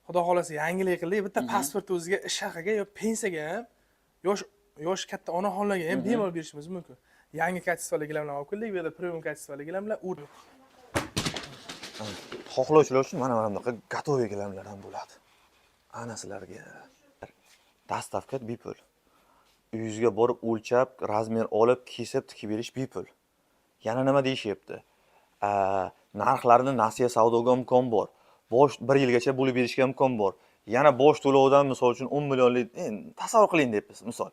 Xudo xohlasa, yangilik qildik. Bitta pasport o'ziga ish haqiga yo pensiyaga ham, yosh katta onaxonlarga ham bemalol berishimiz mumkin. Yangi качество li gilamlar olib keldik. Bu yerda premium качество li gilamlar. Xohlovchilar uchun mana bunaqa готовый gilamlar ham bo'ladi. Ana sizlarga доставка bepul. Uyingizga borib o'lchab, размер olib, kesib tikib berish bepul. Yana nima deyishyapti? Narxlarni nasiya savdoga imkon bor. Bosh bir yilgacha bo'lib berishga imkon bor. Yana bosh to'lovdan, misol uchun, 10 millionlik, endi tasavvur qiling deyapmiz, misol.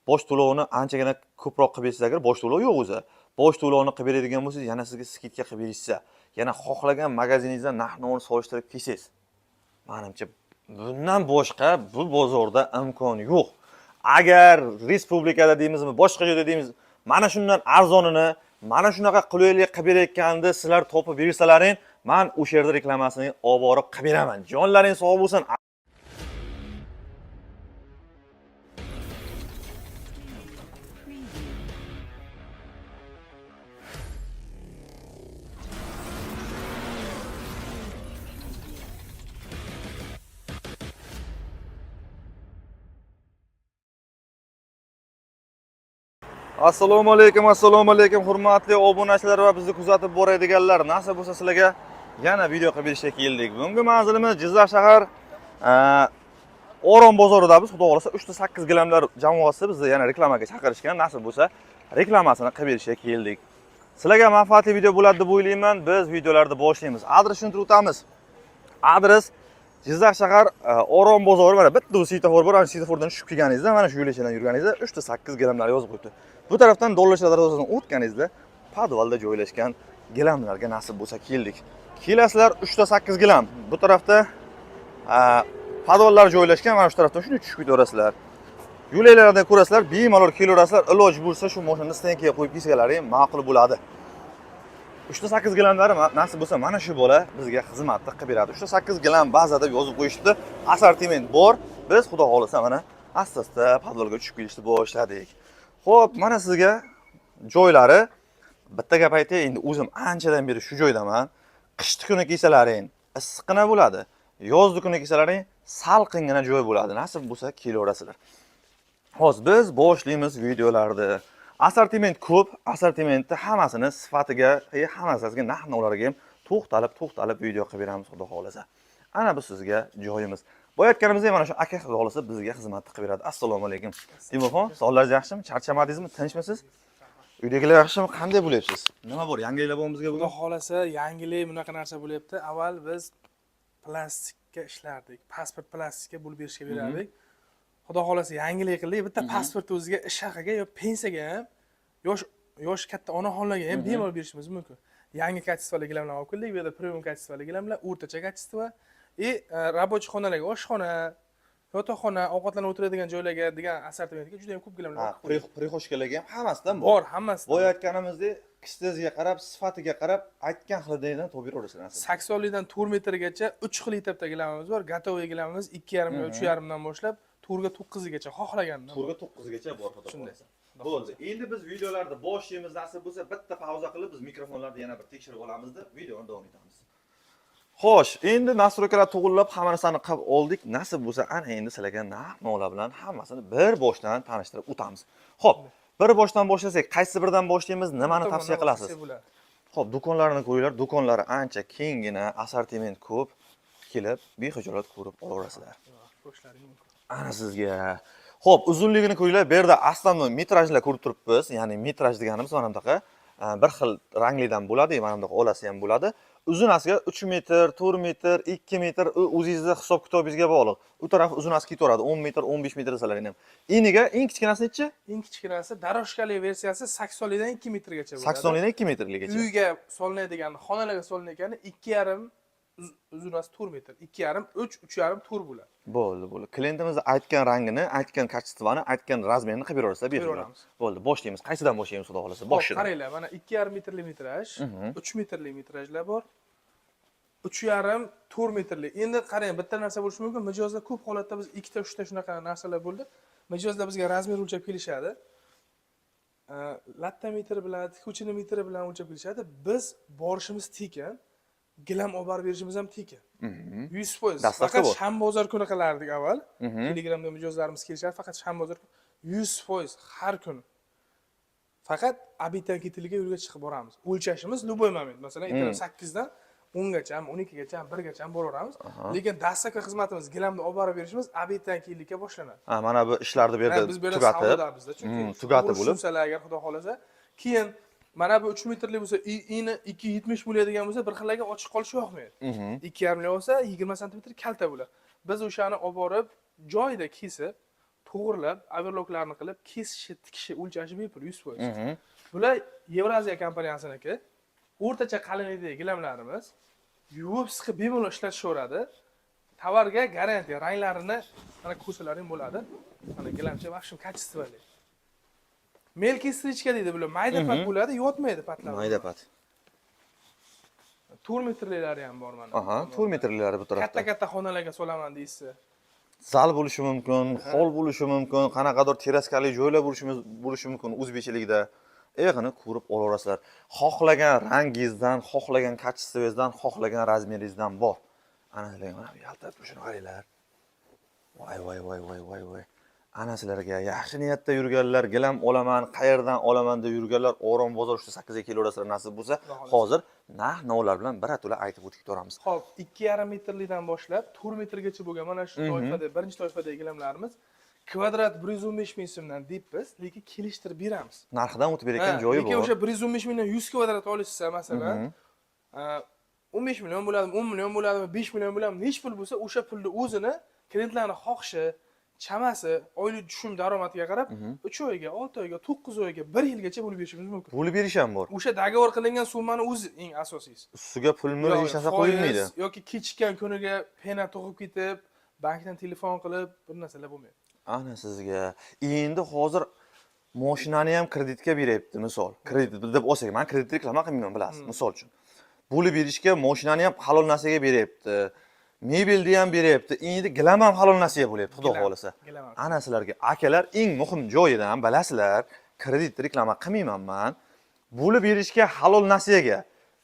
Bosh to'lovini anchagina ko'proq qilib bersangiz, agar bosh to'lov yo'q o'zi. Bosh to'lovini qilib beradigan bo'lsangiz, yana sizga скидка qilib berishsa, yana xohlagan magaziningizdan narx-navoni solishtirib kelsangiz. Manimcha, bundan boshqa bu bozorda imkon yo'q. Agar respublikada deymizmi, boshqa joyda deymiz, mana shundan arzonini, mana shunaqa qulaylik qilib berayotganini sizlar topib bersalaring, man o'sha yerda reklamasini olib borib qilib beraman. Jonlaring sog' bo'lsin. Assalomu alaykum, assalomu alaykum, hurmatli obunachilar va bizni kuzatib boradiganlar. Nasib bo'lsa, sizlarga yana video qilib berishga keldik. Bugungi manzilimiz Jizzax shahar, Orom bozoridamiz. Xudo xohlasa, 3 ta 8 gilamlar jamoasi bizni yana reklamaga chaqirishgan. Nasib bo'lsa, reklamasini qilib berishga keldik. Sizlarga manfaatli video bo'ladi deb o'ylayman. Biz videolarni boshlaymiz. Adres tushuntirib o'tamiz. Adres Jizzax shahar, Orom bozori, mana bitta svetofor bor, ana shu svetofordan tushib kelganingizda, mana shu yo'lakchadan yurganingizda 3 ta 8 gilamlar yozib qo'yibdi. Bu tarafdan Dollarchilar darvozasidan o'tganingizda podvalda joylashgan gilamlarga nasib bo'lsa keldik. Kelasizlar, 3 ta 8 gilam. Bu tarafda podvallar joylashgan, mana shu tarafdan shunday tushib ketaverasizlar. Yo'laklardan ko'rasizlar, bemalol kelaverasizlar. Iloji bo'lsa, shu mashinani стенка ga qo'yib kelsalaring ham ma'qul bo'ladi. 3 ta 8 gilamlari nasib bo'lsa, mana shu bola bizga xizmatni qilib beradi. 3 ta 8 gilam baza deb yozib qo'yishibdi. Assortiment bor. Biz xudo xohlasa mana asta-asta podvalga tushib kelishni boshladik. Xo'p, mana sizga joylari. Bitta gap aytay, endi o'zim anchadan beri shu joydaman. Qishni kuni kelsalaring issiqqina bo'ladi. Yozni kuni kelsalaring salqingina joy bo'ladi. Nasib bo'lsa kelaverasizlar. Hozir biz boshlaymiz videolarni. Assortiment ko'p, assortimentni hammasini sifatiga, hammasiga, narx-navlariga ham to'xtalib, to'xtalib video qilib beramiz, xudo xohlasa. Ana bu sizga joyimiz. Boya aytganimizdek, mana shu aka xudo xohlasa bizga xizmatni qilib beradi. Assalomu alaykum. Timurxon, sog'ligingiz yaxshimi? Charchamadingizmi? Tinchmisiz? Uydagilar yaxshimi? Qanday bo'lyapsiz? Nima bor? Yangiliklar bormi bizga Xudo bugun? xohlasa, yangilik bunaqa narsa bo'lyapti. Avval biz plastikka ishlardik. Pasport plastikka bo'lib berishga berardik. Xudo xohlasa, yangilik qildik. Bitta pasport o'ziga ish haqiga yo pensiyaga ham, yosh katta onaxonlarga ham bemalol berishimiz mumkin. Yangi качество li gilamlar olib keldik. Bu yerda premium качество li gilamlar, o'rtacha качество и рабочий xonalarga, oshxona, yotoqxona, ovqatlanib o'tiradigan joylarga degan assortimentga juda ham ko'p gilamlar olib qo'ydik. Прихожка larga ham hammasidan bor. Bor, hammasi. Boya aytganimizdek, kistangizga qarab, sifatiga qarab, aytgan xilidan topib beraverasizlar. 80likdan 4 metrgacha uch xil etapda gilamimiz bor. Готовый gilamimiz 2,5 ga, 3,5dan boshlab 4 ga 9gacha xohlagandan. 4 ga 9gacha bor, xudo Shunday. xohlasa. Bo'ldi. Endi biz videolarni boshlaymiz, nasib bo'lsa, bitta pauza qilib biz mikrofonlarni yana bir tekshirib olamizda, videoni davom etamiz. Xo'sh, endi настройка lar to'g'irlab hamma narsani qilib oldik. Nasib bo'lsa, ana endi sizlarga narx-navlar bilan hammasini bir boshdan tanishtirib o'tamiz. Xo'p, bir boshdan boshlasak, qaysi biridan boshlaymiz, nimani tavsiya qilasiz? Bo'ladi. Xo'p, do'konlarni ko'ringlar, do'konlari ancha kenggina, assortiment ko'p. Kelib, bexijolat ko'rib olaverasizlar. Ko'rishlaring mumkin. Ana sizga. Xo'p, uzunligini ko'ringlar. Bu yerda основной metrajlar ko'rib turibmiz. Ya'ni metraj deganimiz mana bunaqa bir xil ranglidan bo'ladi, mana bunaqa olasi ham bo'ladi. Uzunasiga 3 metr, 4 metr, 2 metr, u o'zingizni hisob kitobingizga bog'liq. U taraf uzunasi ketaveradi, 10 metr, 15 metr desalaring ham. Eniga eng kichkinasi nechi? Eng kichkinasi дорожка li versiyasi 80likdan 2 metrgacha bo'ladi. 80 likdan 2 metrligacha. Uyga solinadigan, xonalarga solinayotgani 2,5, uzunasi 4 metr. 2,5, 3, 3,5, 4 bo'ladi. Bo'ldi, bo'ldi. Klientimiz aytgan rangini, aytgan качество ni, aytgan размер ini qilib beraverasizlar, Beraveramiz. Bo'ldi, boshlaymiz. Qaysidan boshlaymiz, xudo xohlasa? Hop, Boshidan. qaranglar, mana 2,5 metrli metraj, 3 metrli metrajlar bor. 3,5, 4 metrli. Endi qarang, bitta narsa bo'lishi mumkin. Mijozlar ko'p holatda biz ikkita, uchta shunaqa narsalar bo'ldi. Mijozlar bizga размер o'lchab kelishadi. Latta metri bilan, tikuvchini metri bilan o'lchab kelishadi. Biz borishimiz tekin. Gilam olib borib berishimiz ham tekin. 100%. Доставка Faqat bor. Shanba bozor kuni qilardik avval. Telegramda mijozlarimiz kelishadi, faqat shanba bozor 100% har kuni. Faqat обед dan keyinligiga yo'lga chiqib boramiz. O'lchashimiz любой момент. Masalan, ertalab 8 dan 10 gacha, 12 gacha, 1 gacha boraveramiz. Lekin доставка xizmatimiz, gilamni olib borib berishimiz обед dan keyinlikka boshlanadi. Ha, mana bu ishlarni bu yerda Ha, biz bu yerda tugatib, savdodamizda, chunki tugatib bo'lib. Tushunsalar agar, xudo xohlasa, keyin mana bu 3 metrli bo'lsa, ini 2,70 bo'ladigan bo'lsa, bir xillarga ochiq qolishi yoqmaydi. 2,5 li bo'lsa, 20 santimetr kalta bo'ladi. Biz o'shani olib borib, joyida kesib, to'g'irlab, overloklarni qilib, kesishi, tikishi, o'lchashi bepul, 100%. Bular Yevroaziya kompaniyasiniki. O'rtacha qalinlikdagi gilamlarimiz yuvib, siqib bemalol ishlatishaveradi. Tovarga garantiya, ranglarini mana ko'rsalaring bo'ladi. Mana gilamcha вообще качество li. Мелкий строчка deydi bular. Mayda pat bo'ladi, yotmaydi patlar. Mayda pat. 4 metrlilari ham bor mana. Aha, 4 metrlilari bu tarafda. Katta-katta xonalarga solaman deysiz. Zal bo'lishi mumkin, hol bo'lishi mumkin, qanaqadir terraskali joylar bo'lishi mumkin o'zbekchilikda. Eg'ini ko'rib olaverasizlar. Xohlagan rangingizdan, xohlagan качество ngizdan, xohlagan размер ingizdan bor. Ana sizlarga mana bu yaltirab turishini qaranglar. Voy voy voy voy voy voy. Ana sizlarga yaxshi niyatda yurganlar, gilam olaman, qayerdan olaman deb yurganlar Orom bozor 3 ga kelaverasizlar nasib bo'lsa. Xudo xohlasa. Hozir narx navlar bilan birato'la aytib o'tib ketaveramiz. Xo'p, 2,5 metrlikdan boshlab 4 metrgacha bo'lgan mana shu toifada, birinchi toifadagi gilamlarimiz kvadrat 115 ming so'mdan deyapmiz, lekin kelishtirib beramiz. Narxidan o'tib berayotgan Ha, joyi lekin bor. O'sha 115 mingdan 100 kvadrat olishsa, masalan, 15 million bo'ladimi, 10 million bo'ladimi, 5 million bo'ladimi, nechi pul bo'lsa, o'sha pulni o'zini klientlarni xohishi, chamasi, oylik tushum daromadiga qarab 3 oyga, 6 oyga, 9 oyga, 1 yilgacha bo'lib berishimiz mumkin. Bo'lib berish ham bor. O'sha договор qilingan summani o'zi eng asosiysi. Ustiga pulmi, Yo'q, hech narsa foiz qo'yilmaydi. Yoki kechikkan kuniga pena tug'ib ketib, bankdan telefon qilib, bir narsalar bo'lmaydi. Ana sizga. Endi hozir mashinani ham kreditga beryapti, misol. Kredit deb olsak, man kredit reklama qilmayman, bilasiz, misol uchun. Bo'lib berishga mashinani ham halol narsaga beryapti. Mebelni ham beryapti. Endi gilam ham halol narsaga bo'lyapti, xudo Gilam, xohlasa. Gilam ham. Ana sizlarga akalar, eng muhim joyidan bilasizlar, kredit reklama qilmayman man. Bo'lib berishga halol nasiyaga.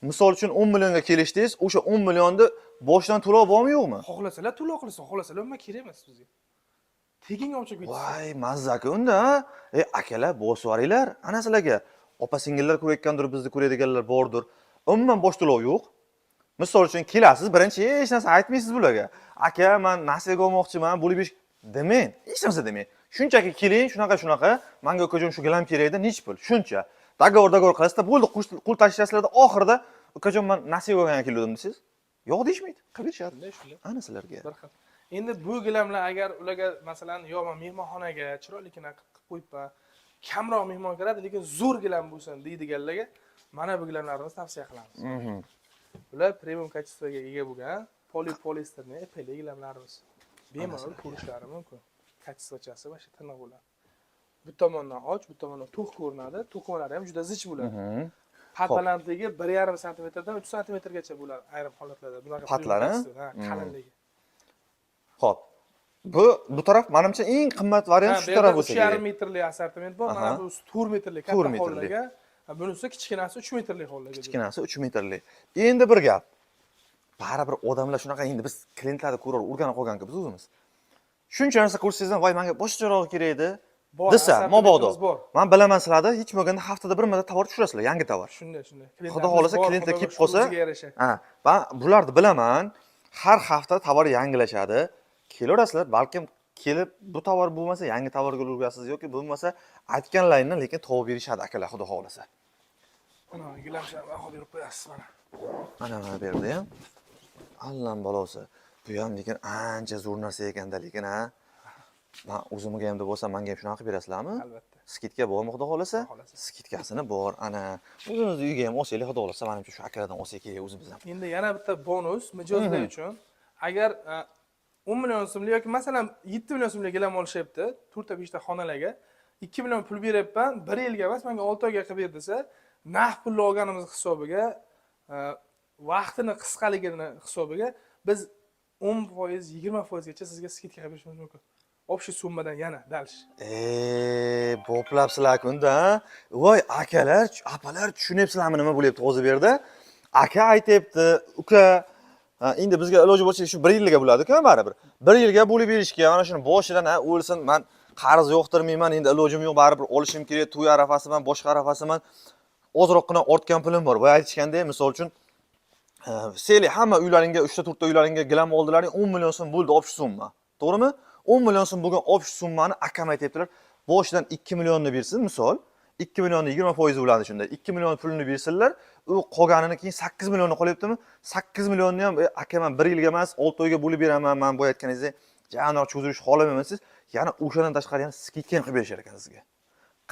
Misol uchun 10 millionga kelishdingiz, o'sha 10 millionni boshidan to'lov bormi, yo'qmi? Xohlasalar to'lov qilsin, xohlasalar umuman kerak emas bizga. Tekinga olib chiqib ketsin. Voy, mazza-ku unda, ha? E, akalar, bosib yuboringlar. Ana sizlarga. Opa singillar ko'rayotgandir, bizni ko'radiganlar bordir. Umuman bosh to'lov yo'q. Misol uchun kelasiz, birinchi hech narsa aytmaysiz bularga. Aka, man nasiyaga olmoqchiman, bo'lib berish demang, hech narsa demang. Shunchaki keling, shunaqa shunaqa, manga ukajon shu gilam kerak edi, nechi pul? Shuncha. Договор договор qilasizda, bo'ldi, qo'l tashlasizlarda oxirida ukajon, man nasiyaga olgani kelgandim desangiz, yo'q deyishmaydi, qilib berishadi. Shunday, shunday. Ana sizlarga. Bir xil. Endi bu gilamlar agar ularga, masalan, yo man mehmonxonaga chiroyligina qilib qo'yibman, kamroq mehmon kiradi, lekin zo'r gilam bo'lsin deydiganlarga mana bu gilamlarimizni tavsiya qilamiz. Bular premium качество ga ega bo'lgan poli poliesterni ipli gilamlarimiz. Bemalol ko'rishlari mumkin. Качество chasi вообще tiniq bo'ladi. Bu tomondan och, bu tomondan to'q ko'rinadi. To'qimalari ham juda zich bo'ladi. Pat balandligi 1,5 santimetrdan 3 santimetrgacha bo'ladi ayrim holatlarda. Bunaqa Patlari? premium качество, ha, qalinligi. Xo'p. Bu taraf menimcha eng qimmat variant Ha, shu bu yerda taraf bo'lsa 3,5 kerak. Metrli assortiment bor. Mana bu 4 metrli 4 katta metrli. hollarga. Ha, bunisi kichkinasi 3 metrli hollarga. Kichkinasi 3 metrli. Endi bir gap. Baribir odamlar shunaqa, endi biz klientlarni ko'rib o'rganib qolganku biz o'zimiz. Shuncha narsa ko'rsangiz ham, voy, menga boshqacharog'i kerak edi Bor, desa, mabodo. assortimentimiz bor. Man bilaman, sizlarda hech bo'lmaganda haftada bir marta tovar tushirasizlar, yangi tovar. Shunday, shunday. Xudo Klientlarimiz xohlasa bor, klientlar Xudoga kelib shukur, qolsa, o'ziga yarasha. Ha, man bularni bilaman. Har hafta tovar yangilashadi. Kelaverasizlar, balkim kelib bu tovar bo'lmasa yangi tovarga ulgurasiz yoki bo'lmasa aytganlaringni lekin topib berishadi akalar, xudo xohlasa. Mana gilamcha baho berib qo'yasiz mana. Mana bu yerda ham allam balosi. Bu ham lekin ancha zo'r narsa ekanda lekin, ha. Man o'zimga ham deb bo'lsa, menga ham shunaqa qilib berasizlarmi? Albatta. Скидка bormi, xudo xohlasa? Xudo xohlasa. Скидка sini bor. Ana, o'zimizni uyga ham olsanglar, xudo xohlasa, manimcha shu akalardan olsak kerak o'zimiz ham. Endi yana bitta bonus mijozlar uchun. Agar 10 million so'mlik yoki masalan 7 million so'mlik gilam olishyapti, 4 ta 5 ta xonalarga 2 million pul beryapman, 1 yilga emas, menga 6 oyga qilib ber desa, naqd pulni olganimiz hisobiga, vaqtini qisqaligini hisobiga biz 10%, 20% gacha sizga скидка qilib berishimiz mumkin. Общий summadan yana дальше. E, boplabsizlar unda. Voy, akalar, opalar, tushunyapsizlarmi nima bo'lyapti hozir bu yerda? Aka aytyapti, uka, ha, endi bizga iloji bo'lsa shu bir yilga bo'ladi-ku baribir. Bir yilga bo'lib berishga, mana shuni boshidan ha o'lsin, man qarz yoqtirmayman, endi ilojim yo'q, baribir olishim kerak, to'y arafasiman, boshqa arafasiman. Ozroqgina ortgan pulim bor. Boya aytishgandek, misol uchun, seli hamma uylaringga, 3 ta 4 ta uylaringga gilam oldilaring, 10 million so'm bo'ldi общий summa. To'g'rimi? 10 million so'm bo'lgan общий summani akam aytyaptilar, boshidan 2 millionni bersin, misol. 2 millionni 20% bo'ladi shunda. 2 million pulini bersinlar, u qolganini keyin 8 millionni qolyaptimi? 8 millionni ham aka man 1 yilga emas, 6 oyga bo'lib beraman, man boya aytganingizdek, janoq cho'zilish xohlamayman siz, yana o'shandan tashqari yana скидка ham qilib berishar ekan sizga.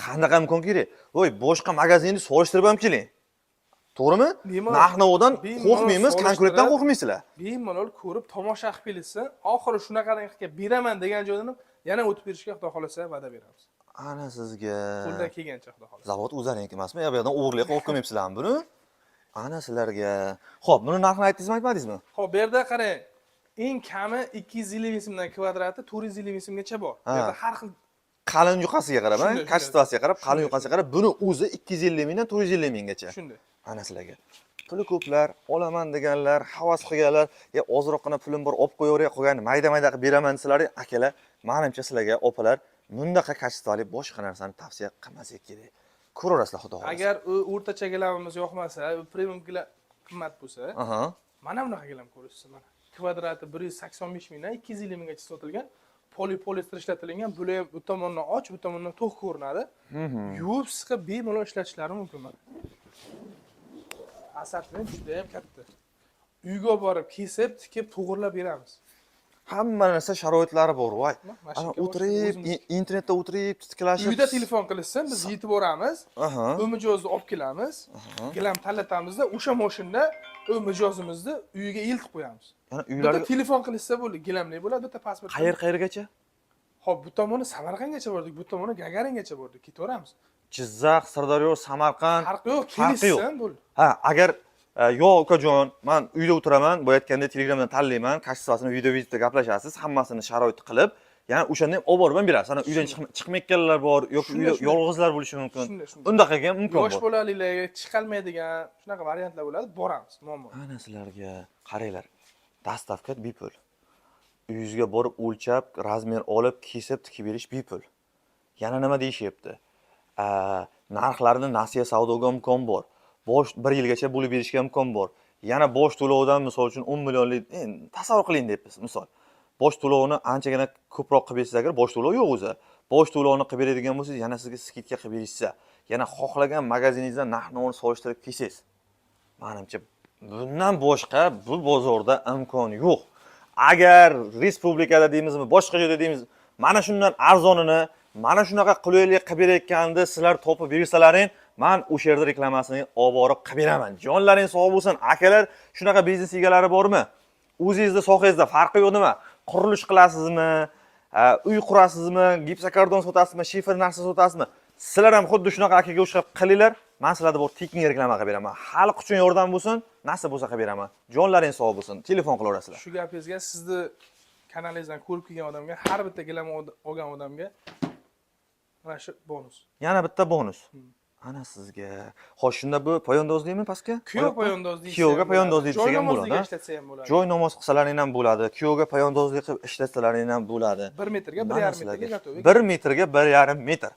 Qanaqa imkon kerak? Voy, boshqa magazinni solishtirib ham keling. To'g'rimi? Narx-navodan Bemalol qo'rqmaymiz, konkurentdan solishtirib, qo'rqmaysizlar. Bemalol ko'rib, tomosha qilib kelishsa, oxiri shunaqa narxga beraman degan joydan ham yana o'tib berishga xudo xohlasa va'da beramiz. Ana sizga. Qo'ldan kelgancha, xudo xohlasa. Zavod o'zlariniki emasmi? Ya bu yerdan o'g'irlik qilib olib kelmayapsizlarmi buni? Ana sizlarga. Xo'p, buni narxini aytdingizmi, aytmadingizmi? Xo'p, bu yerda qarang. Eng kami 250 ming so'mdan kvadrati 450 ming so'mgacha bor. Bu yerda har xil. Qalin yuqasiga qarab, ha? Shunday. Качество siga qarab, qalin yuqasiga qarab, buni o'zi 250 mingdan 450 minggacha. Shunday. Ana sizlarga. Puli ko'plar, olaman deganlar, havas qilganlar, ya ozroqgina pulim bor, olib qo'yaveray, qolganini mayda-mayda qilib beraman desalar, akalar, manimcha sizlarga, opalar, bundaqa качество li boshqa narsani tavsiya qilmasak kerak. Ko'raverasizlar, xudo xohlasa. Agar u o'rtacha gilamimiz yoqmasa, u premium gilam qimmat bo'lsa, mana bunaqa gilam ko'rasiz mana. Kvadrati 185 mingdan 250 minggacha sotilgan. Poliester ishlatilgan. Bular ham bu tomondan och, bu tomondan to'q ko'rinadi. Yuvib, siqib bemalol ishlatishlari mumkin mana. Assortiment juda ham katta. Uyga olib borib kesib, tikib, to'g'irlab beramiz. Hamma narsa sharoitlari bor, voy. Mana Ana mashinka o'tirib, o'zimiz. Internetda o'tirib, tiklashib. Uyda telefon qilishsin, biz yetib boramiz. U mijozni olib kelamiz. Gilam tanlatamizda o'sha mashinada u mijozimizni uyiga eltib qo'yamiz. Yana Bitta uylarga telefon qilishsa bo'ldi, gilamli bo'ladi, bitta pasport. Qayer qayergacha? Xo'p, bu tomoni Samarqandgacha bordik, bu tomoni Gagaringacha bordik, ketaveramiz. Jizzax, Sirdaryo, Samarqand. Farqi yo'q, Farqi yo'q. kelishsin bo'ldi. Ha, agar yo'q ukajon, man uyda o'tiraman, boya aytgandek Telegramdan tanlayman, качество sini video vizitda gaplashasiz, hammasini sharoit qilib, yana o'shanda ham olib borib ham berasiz. Ana uydan chiqmayotganlar bor yoki Shunday, uyda shunday. yolg'izlar bo'lishi mumkin. Shunday. Undaqa ham imkon Yosh bor. bolaliklarga chiqolmaydigan shunaqa variantlar bo'ladi, boramiz, muammo yo'q. Ana sizlarga qaranglar. Доставка bepul. Uyingizga borib o'lchab, размер olib, kesib tikib berish bepul. Yana nima deyishyapti? Narxlarni nasiya savdoga imkon bor. Bosh bir yilgacha bo'lib berishga imkon bor. Yana bosh to'lovdan misol uchun 10 millionlik, endi tasavvur qiling deyapmiz, misol. Bosh to'lovini anchagina ko'proq qilib bersangiz agar, bosh to'lov yo'q o'zi. Bosh to'lovini qilib beradigan bo'lsangiz, yana sizga скидка qilib berishsa, yana xohlagan magaziningizdan narx-navoni solishtirib kelsangiz. Manimcha bundan boshqa bu bozorda imkon yo'q. Agar respublikada deymizmi, boshqa joyda deymiz, mana shundan arzonini, mana shunaqa qulaylik qilib berayotganini sizlar topib bersalaring, man o'sha yerda reklamasini olib borib qilib beraman. Jonlaring sog' bo'lsin, akalar, shunaqa biznes egalari bormi? O'zingizni sohangizda farqi yo'q nima? Qurilish qilasizmi? Uy qurasizmi? Gipsokardon sotasizmi? Shifer narsa sotasizmi? Sizlar ham xuddi shunaqa akaga o'xshab qilinglar. Man sizlarga bor tekin reklama qilib beraman. Xalq uchun yordam bo'lsin, nasib bo'lsa qilib beraman. Jonlaring sog' bo'lsin. Telefon qilaverasizlar. Shu gapingizga, sizni kanalingizdan ko'rib kelgan odamga, har bitta gilam olgan odamga mana shu bonus. Yana bitta bonus. Ana sizga. Xo'sh, shunda bu poyandozlikmi pastga? Kuyov poyandozlik. Kuyovga poyandozlik Joy desak ham bo'ladi. namozliga Ha? ishlatsa ham bo'ladi. Joy namoz qilsalaring ham bo'ladi. Kuyovga poyandozlik qilib ishlatsalaring ham bo'ladi. 1 metrga Mana 1,5 sizlarga. metrga готовый. 1 metrga 1,5 metr.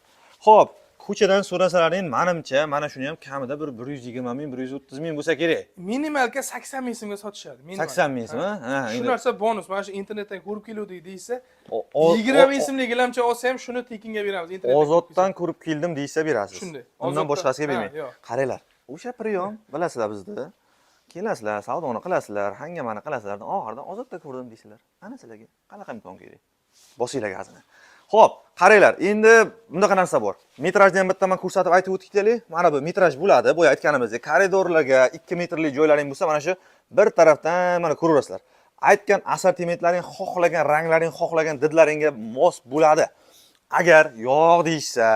Xo'p, ko'chadan so'rasalaring, manimcha, mana shuni ham kamida bir 120 ming, 130 ming bo'lsa kerak. Минималка 80 ming so'mga sotishadi. Minimal. 80 ming so'm, ha? Ha, Shu endi narsa bonus. Mana shu internetdan ko'rib keluvdik deysa, 20 ming so'mlik gilamcha olsa ham shuni tekinga beramiz. Internetdan ko'rib Ozoddan ko'rib keldim deysa berasiz. Shunday. Undan boshqasiga Ha, bermang. yo'q. Qaranglar, o'sha приём, bilasizlar bizni. Kelasizlar, savdoni qilasizlar, hangamani qilasizlar, oxirida Ozodda ko'rdim deysizlar. Ana sizlarga qanaqa imkon kerak? Bosinglar gazini. Xo'p, qaranglar, endi bunaqa narsa bor. Metrajni ham bitta man ko'rsatib aytib o'tib ketaylik. Mana bu metraj bo'ladi. Boya aytganimizdek, koridorlarga 2 metrli joylaring bo'lsa, mana shu bir tarafdan mana ko'raverasizlar. Aytgan assortimentlaring, xohlagan ranglaring, xohlagan didlaringga mos bo'ladi. Agar yo'q deyishsa,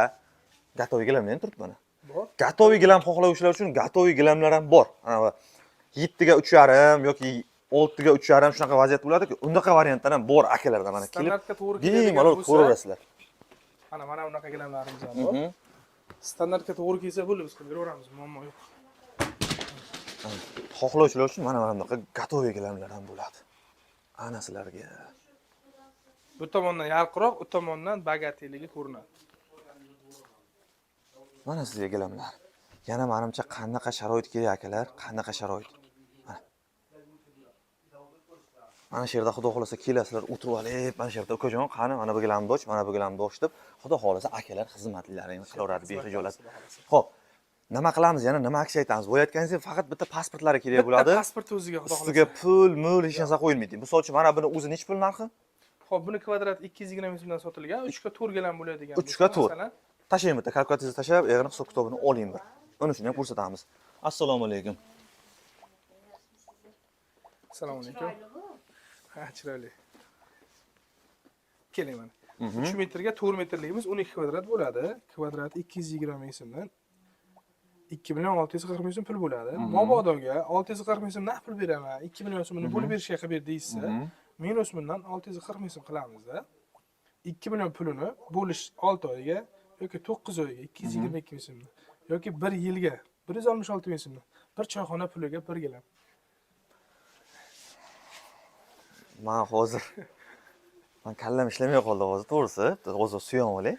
готовый gilamlar ham turibdi mana. Bor. Готовый gilam xohlovchilar uchun готовый gilamlar ham bor. Ana bu 7 ga 3,5 yoki 6 ga 3,5 shunaqa vaziyat bo'ladi-ku. Undaqa variantlar ham bor akalarda mana kelib Standartga to'g'ri keladigan bemalol bo'lsa, ko'raverasizlar. Mana bunaqa gilamlarimiz ham bor. Standartga to'g'ri kelsa bo'ldi, biz qilib beraveramiz, muammo yo'q. Xohlovchilar uchun mana bunaqa готовый gilamlar ham bo'ladi. Ana sizlarga. Bu tomondan yarqiroq, u tomondan богатый ligi ko'rinadi. Mana sizga gilamlar. Yana menimcha qanaqa sharoit kerak akalar? Qanaqa sharoit? Mana. Mana shu yerda xudo xolasa kelasizlar, o'tirib olib, mana shu yerda ukajon, qani mana bu gilamni och, mana bu gilamni och deb, xudo xolasa akalar xizmatlarini qilaveradi bexijolat. Xo'p, nima qilamiz yana, nima aksiya aytamiz? Boya aytganingizdek faqat bitta pasportlari kerak Bitta bo'ladi. pasport o'ziga xudo Ustiga xohlasa. Pul, mul hech narsa qo'yilmaydi. Misol uchun, mana buni o'zi nechi pul narxi? Xo'p, buni kvadrat 220 ming so'mdan sotilgan, 3 ga 4 gilam bo'ladigan. 3 ga bo'lsa, 4. masalan, Tashlang bitta kalkulyatorni tashlab, yig'ini hisob kitobini oling bir. Unisini ham ko'rsatamiz. Assalomu alaykum. Assalomu alaykum. Ha, chiroyli. Keling mana. 3 metrga 4 metrligimiz 12 kvadrat bo'ladi. Kvadrati 220 ming so'mdan 2 million 640 ming so'm pul bo'ladi. Mabodoga 640 ming so'm naqd pul beraman, 2 million so'mini bo'lib berishga qilib ber deyishsa, minus bundan 640 ming so'm qilamizda. 2 million pulini bo'lish 6 oyga yoki 9 oyga 222 ming so'mdan yoki 1 yilga 166 ming so'mdan, bir choyxona puliga bir gilam. Man hozir man kallam ishlamay qoldi hozir, to'g'risi. Hozir suyanib olay.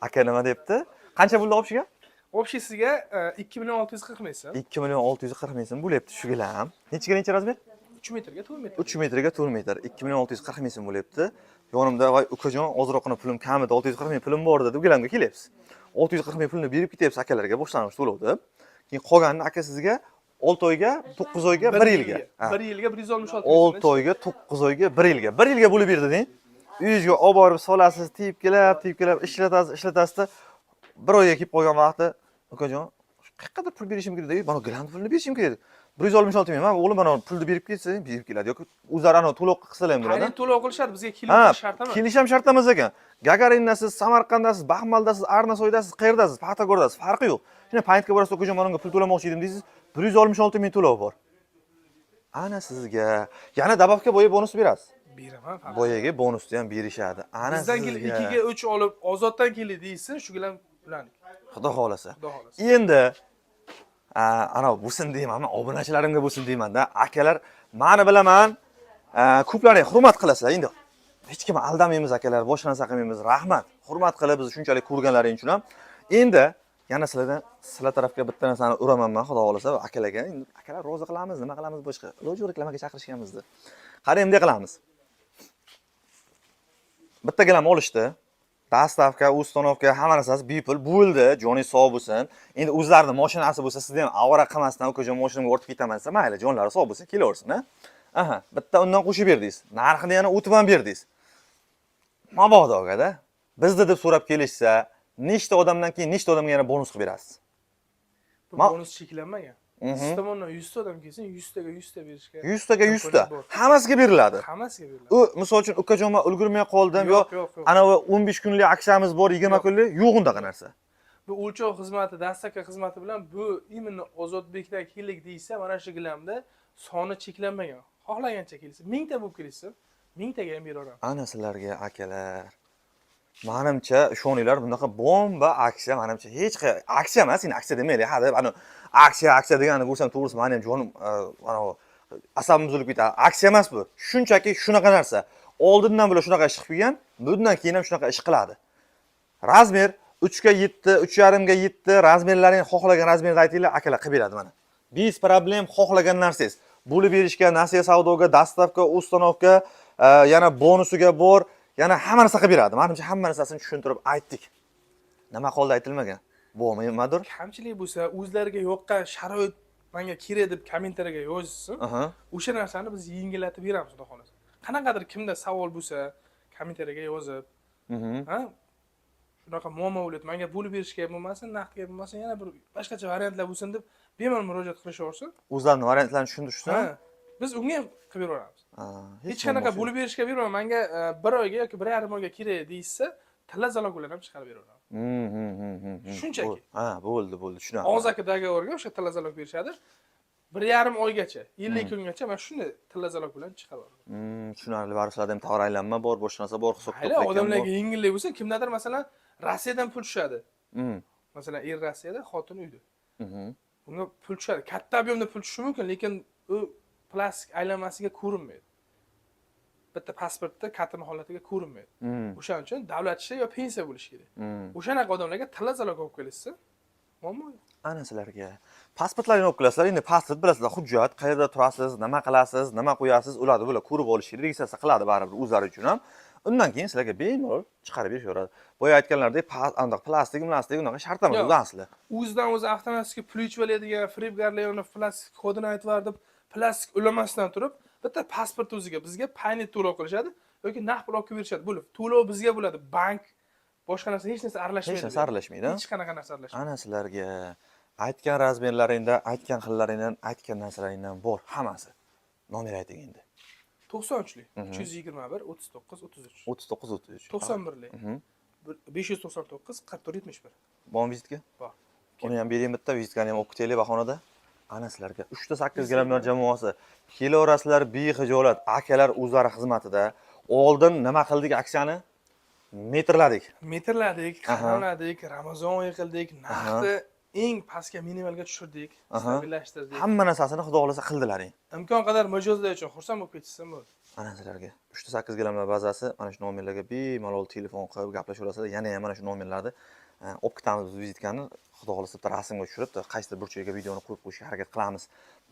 Aka nima debdi? Qancha bo'ldi общий ga? Общий siga 2 million 640 ming so'm. 2 million 640 ming so'm bo'lyapti shu gilam. Nechiga necha razmer? 3 metrga 4 metr. 3 metrga 4 metr. 2 million 640 ming so'm bo'lyapti. Yonimda voy ukajon, ozroqgina pulim kam edi, 640 ming pulim bor dedi. Bu gilamga kelyapsiz. 640 ming pulni berib ketyapsiz akalarga boshlang'ich to'lov deb. Keyin qolganini aka sizga 6 oyga, 9 oyga, 1 yilga. Ha. 1 yilga 166 ming. 6 oyga, 9 oyga, 1 yilga. 1 yilga bo'lib berdi deng. Uyingizga olib borib solasiz, tiyib kelib, tiyib kelib ishlatasiz, ishlatasizda bir oyga kelib qolgan vaqti ukajon, qayerqadir pul berishim kerak dedi. Mana gilamni pulini berishim kerak. 166 ming. Man o'g'lim, mana pulni berib ketsa, berib keladi yoki o'zlari anavi to'lov qilsalar ham bo'ladi. Aynan to'lov qilishadi, bizga kelib Ha, shart emas. kelish ham shart emas ekan. Gagarindasiz, Samarqanddasiz, Baxmaldasiz, Arnasoydasiz, qayerdasiz, Paxtakordasiz, farqi yo'q. Shunda paytga borasiz, ukajon, mana unga pul to'lamoqchi edim deysiz, 166 ming to'lov bor. Ana sizga yana добавка boya bonus berasiz. Beraman. Farqi. Boyagi bonusni ham berishadi. Ana Bizdan kelib sizga. 2 ga 3 olib, Ozoddan keldi deyishsin, shu bilan ulandik. Xudo xohlasa. Xudo xohlasa. Endi ana bo'lsin deyman, man obunachilarimga bo'lsin deymanda, akalar, mani bilaman, ko'plaring hurmat qilasizlar. Endi hech kim aldamaymiz akalar, boshqa narsa qilmaymiz. Rahmat. Hurmat qilib bizni shunchalik ko'rganlaring uchun ham. Endi yana sizlardan, sizlar tarafga bitta narsani uraman man, xudo xohlasa, akalarga. Endi akalar rozi qilamiz, nima qilamiz boshqa? Iloji yo'q reklamaga chaqirishgan bizni. Qarang, bunday qilamiz. Bitta gilam olishdi. Доставка, установка, hamma narsasi bepul bo'ldi. Joningiz sog' bo'lsin. Endi o'zlarini mashinasi bo'lsa, sizni ham avara qilmasdan, ukajon, mashinamga ortib ketaman desa, mayli, jonlari sog' bo'lsin, kelaversin, a? Aha, bitta undan qo'shib berdingiz. Narxini yana o'tib ham berdingiz. Mabodo akada, bizni deb so'rab kelishsa, nechta odamdan keyin nechta odamga yana bonus qilib berasiz? Bu bonus cheklanmagan. Siz tomondan 100 ta odam kelsin, 100 taga 100 ta berishga 100 taga 100 ta. imkoniyat bor. Hammasiga beriladi. Hammasiga beriladi. U misol uchun ukajon, man ulgurmay qoldim yo Yo'q, yo'q, yo'q. anavi 15 kunlik aksiyamiz bor, 20 Yo'q. kunlik, yo'q undaqa narsa. Bu o'lchov xizmati, доставка xizmati bilan bu именно Ozodbekdan keldik deysa, mana shu gilamda soni cheklanmagan. Xohlagancha kelsin, 1000 ta bo'lib kelishsin, 1000 taga ham beraveramiz. Ana sizlarga akalar. Manimcha ishoninglar, bunaqa bomba aksiya, manimcha hech qay aksiya emas, endi aksiya demaylik, ha deb ana aksiya aksiya deganini ko'rsam, to'g'risi mani ham jonim ana asabim buzilib ketadi. Aksiya emas bu. Shunchaki shunaqa narsa. Oldindan bular shunaqa ish qilib kelgan, bundan keyin ham shunaqa ish qiladi. Razmer 3 ga 7, 3,5 ga 7, razmerlaring xohlagan razmerni aytinglar, akalar qilib beradi mana. Без проблем xohlagan narsangiz. Bo'lib berishga, nasiya savdoga, доставка, установка, yana bonusiga bor, yana hamma narsa qilib beradi. Manimcha hamma narsasini tushuntirib aytdik. Nima qoldi aytilmagan? Bormi nimadir? Kamchilik bo'lsa, o'zlariga yoqqan sharoit menga kerak deb kommentariyaga yozishsin. O'sha narsani biz yengillatib beramiz, xudo xohlasa. Qanaqadir kimda savol bo'lsa, kommentariyaga yozib, ha, shunaqa muammo bo'lyapti, menga bo'lib berishga bo'lmasin, naqdga bo'lmasin, yana bir boshqacha variantlar bo'lsin deb bemalol murojaat qilishaversin. O'zlarini variantlarini tushuntirishsin. Ha, biz unga ham qilib beraveramiz. Ha, hech qanaqa muammosi yo'q. Bo'lib berishga berma, manga bir oyga yoki 1,5 oyga kerak deyishsa, tilla залог bilan ham chiqarib beraveramiz. Shunchaki. Ha, bo'ldi, bo'ldi, tushunarli. Og'zaki договор ga o'sha tilla залог berishadi, 1,5 oygacha, 50 kungacha mana shunday tilla залог bilan chiqarib beraveramiz. Tushunarli. Baribir sizlarda ham tovar aylanma bor, boshqa narsa bor, hisob Mayli, kitoblar odamlarga yengillik bo'lsin. Kimdadir, masalan, Rossiyadan pul tushadi, masalan, er Rossiyada, xotin uyda. Bunga pul tushadi, katta объем da pul tushishi mumkin, lekin u plastik aylanmasiga ko'rinmaydi, bitta pasportda katma holatiga ko'rinmaydi. O'shaning uchun davlat ishi yo pensiya bo'lishi kerak. O'shanaqa odamlarga tilla залог olib kelishsa, muammo yo'q. Ana sizlarga pasportlarni olib kelasizlar. Endi pasport, bilasizlar, hujjat, qayerda turasiz, nima qilasiz, nima qo'yasiz, ularni bular ko'rib olish kerak, registratsiya qiladi baribir o'zlari uchun ham. Undan keyin sizlarga bemalol chiqarib berishaveradi. Boya aytganlaridek, anaqa plastik plastik unaqa shart emas Yo'q. o'zi asli. O'zidan o'zi avtomatik pul yechib oladigan firibgarlar uni plastik kodini aytib yuborib, plastik ulamasdan turib, bitta pasport o'ziga bizga paynet to'lov qilishadi yoki naqd pul olib kelib berishadi. Bo'lib to'lov bizga bo'ladi, bank, boshqa narsa, hech narsa aralashmaydi. Hech narsa aralashmaydi, a? Hech qanaqa narsa aralashmaydi. Ana sizlarga aytgan размер laringda, aytgan xillaringdan, aytgan narsalaringdan bor hammasi. Nomer ayting endi. 93lik 321 39 33. 39 33. 91lik 599 44 71. Bormi vizitka? Bor. Uni ham bering bitta, vizitkani ham olib ketaylik bahonada. Ana sizlarga 3,8 gilamlar jamoasi. Kelaverasizlar bexijolat, akalar o'zlari xizmatida. Oldin nima qildik aksiyani? Metrladik. Metrladik, qadamladik, Ramazon oyi qildik, narxni eng pastga, minimalga tushirdik, stabillashtirdik. Hamma narsasini xudo xohlasa qildilaring. Imkon qadar mijozlar uchun xursand bo'lib ketishsin, bo'ldi. Ana sizlarga 3,8 gilamlar bazasi, mana shu nomerlarga bemalol telefon qilib gaplashaverasizlar. Yana ham mana shu nomerlarni olib ketamiz biz vizitkani. Xudo xohlasa bitta rasmga tushirib, qaysidir burchagiga videoni qo'yib qo'yishga harakat qilamiz.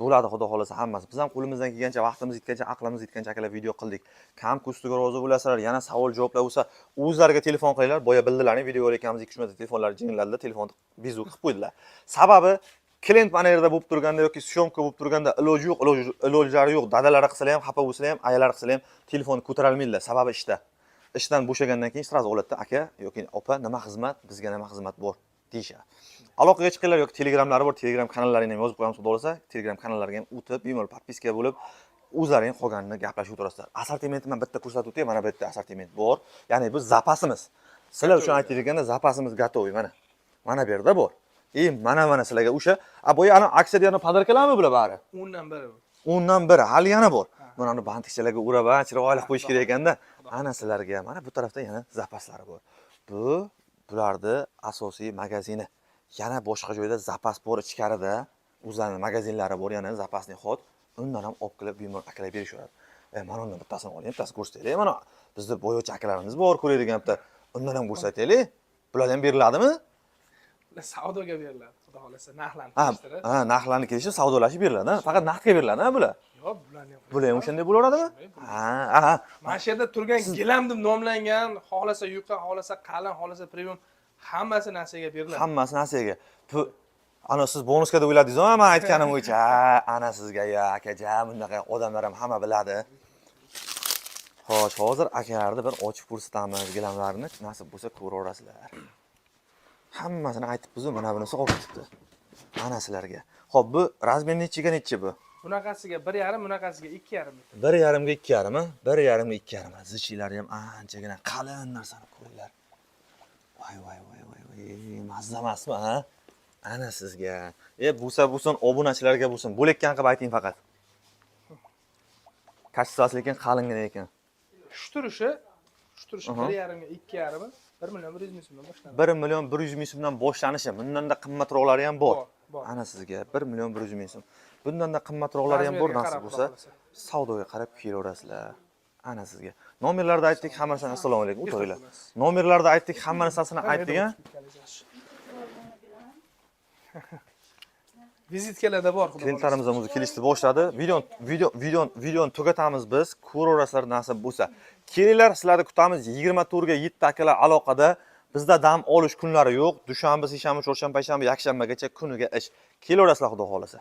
Bo'ladi xudo xohlasa hammasi. Biz ham qo'limizdan kelgancha, vaqtimiz yetgancha, aqlimiz yetgancha akalar video qildik. Kam kustiga rozi bo'lasizlar. Yana savol javoblar bo'lsa, o'zlariga telefon qilinglar. Boya bildilaring, video olayotganimiz 2-3 marta telefonlari jingilladilar, telefonni беззвук qilib qo'ydilar. Sababi klient mana yerda bo'lib turganda yoki съёмка bo'lib turganda iloji yo'q, ilojlari yo'q. Dadalari qilsalar ham, xafa bo'lsalar ham, ayalari qilsalar ham telefonni ko'tarolmaydilar. Sababi ishda. Ishdan bo'shagandan keyin сразу oladida, aka yoki opa, nima xizmat, bizga nima xizmat bor deyishadi. Aloqaga chiqinglar yoki Telegramlari bor, Telegram kanallarini ham yozib qo'yamiz xudo xohlasa. Telegram kanallariga ham o'tib, bemalol подписка bo'lib, o'zlaring qolganini gaplashib o'tirasizlar. Assortimentni man bitta ko'rsatib o'tay, mana bu yerda assortiment bor. Ya'ni bu zapasimiz. Sizlar uchun aytayotganda zapasimiz готовый mana. Mana bu yerda bor. E mana sizlarga o'sha, a boya ana aksiyada yana подарка larmi bular bari? 10dan biri bu. 10dan biri, hali yana bor. Mana uni bantikchalarga o'rab, ha, chiroyli qo'yish kerak ekanda. Ana sizlarga mana bu tarafda yana zapaslari bor. Bu bularni asosiy magazini. Yana boshqa joyda zapas bor ichkarida. O'zlarining magazinlari bor, yana запасный ход. Undan ham olib kelib bemalol akalar berishaveradi. E, mana undan bittasini oling, bittasini ko'rsataylik. Mana bizni boyovchi akalarimiz bor, ko'radigan bitta. Undan ham ko'rsataylik. Bular ham beriladimi? Bular savdoga beriladi, xudo xohlasa, narxlarni kelishtirib. Ha, narxlarni kelishib, savdolashib beriladi, ha? Faqat naqdga beriladi, ha, bular? Yo'q, bularni ham. Bular ham o'shanday bo'laveradimi? Shunday bo'ladi. Ha. Mana shu yerda turgan gilam deb nomlangan, xohlasa yuqa, xohlasa qalin, xohlasa premium, hammasi narsaga beriladi. Hammasi narsaga. Bu ana siz bonusga deb o'yladingiz, man aytganim bo'yicha. Ha, ana sizga ya akajon, bunaqa odamlar ham hamma biladi. Xo'sh, hozir akalarni bir ochib ko'rsatamiz gilamlarni, nasib bo'lsa ko'raverasizlar. Hammasini aytib bizu, mana bunisi qolib ketibdi. Mana sizlarga. Xo'p, bu размер nechiga nechi bu? Bunaqasiga 1,5, bunaqasiga 2,5 metr. 1,5ga 2,5, 1,5ga 2,5. Zichiylari ham anchagina qalin, narsani ko'ringlar. Voy voy voy voy voy, mazza emasmi, ha? Ana sizga. E, bo'lsa bo'lsin, obunachilarga bo'lsin. Bo'lakkan qilib ayting faqat. Качество si lekin qalingina ekan. Shu turishi 1,5ga 2,5 1 million 100 ming so'mdan boshlanadi. 1 million 100 ming so'mdan boshlanishi. Bundanda qimmatroqlari ham bor. Bor, bor. Ana sizga 1 million 100 ming so'm. Bundanda qimmatroqlari ham bor, Размер ga nasib qarab, bo'lsa. xudo xohlasa. Savdoga qarab kelaverasizlar. Ana sizga. Nomerlarda aytdik hammasini. Assalomu alaykum. O'tiringlar. Nomerlarda aytdik, hamma narsasini aytdik, a? Vizitkalarda bor, xudo xohlasa. Klientlarimiz ham o'zi kelishni boshladi. Videoni tugatamiz biz. Ko'raverasizlar nasib bo'lsa. Kelinglar, sizlarni kutamiz. 24 ga 7 akalar aloqada. Bizda dam olish kunlari yo'q. Dushanba, seshanba, chorshanba, payshanba, yakshanbagacha kuniga ish. Kelaverasizlar xudo xohlasa.